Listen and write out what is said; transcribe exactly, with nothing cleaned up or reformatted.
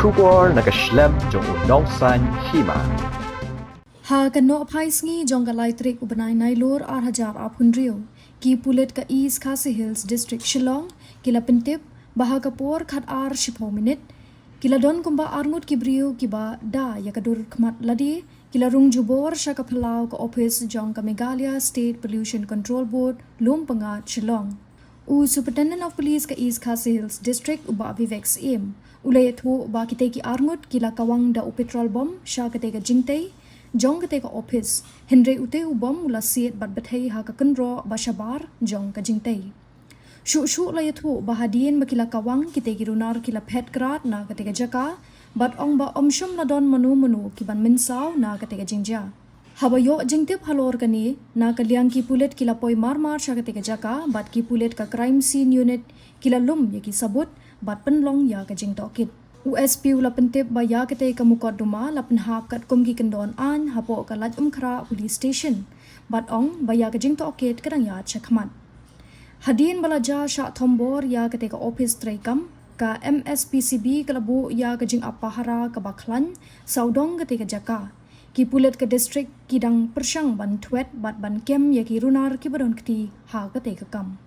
Khubor na ka shlem jong u nongsan hima. Ha ka nohphai sngi jong ka lai tarik u bnai Nailur ar hajar arphew hynriew, ki pulit ka East Khasi Hills District Shillong ki la pyntip ba ha ka por khat ar shiphew minit ki la don kumba arngut ki briew kiba da ïa ka dur khmat lade ki la rung jubor sha ka phyllaw ka ophis jong ka Meghalaya State Pollution Control Board, Lumpyngngad, Shillong. U Superintendent of Police ka East Khasi Hills District, u Bah Vivek Syiem, u la ïathuh ba kitei ki arngut ki la kawang da u petrol bom sha katei ka jingtei jong katei ka ophis, hynrei utei u bom u la siat bad bthei ha ka kynroh ba shabar jong ka jingtei. Shuh shuh la ïathuh ba hadien ba ki la kawang, kitei ki runar ki la phet krad na katei ka jaka bad ong ba ym shym la don mano mano ki ban mynsaw na katei ka jingjia. Haba ïoh jingtip halor kane, na ka liang ki pulit ki la poi mar mar sha katei ka jaka bad ki pulit ka Crime Scene Unit ki la lum ïa ki sabut bad pynlong ïa ka jingtohkit. U S P u la pyntip ba ïa katei ka mukotduma la pynhap katkum ki kyndon aiñ hapoh ka Laitumkhrah Police Station bad ong ba ïa ka jingtohkit ka dang ïaid shakhmat. Hadien ba la jia shah thombor ïa katei ka ophis treikam, ka M S P C B ka la buh ïa ka jingap pahara kaba khlaiñ sawdong katei ka jaka. Ki pulit ka district ki dang pyrshang ban thwet bad ban kem ïa ki runar kiba don kti ha katei ka kam.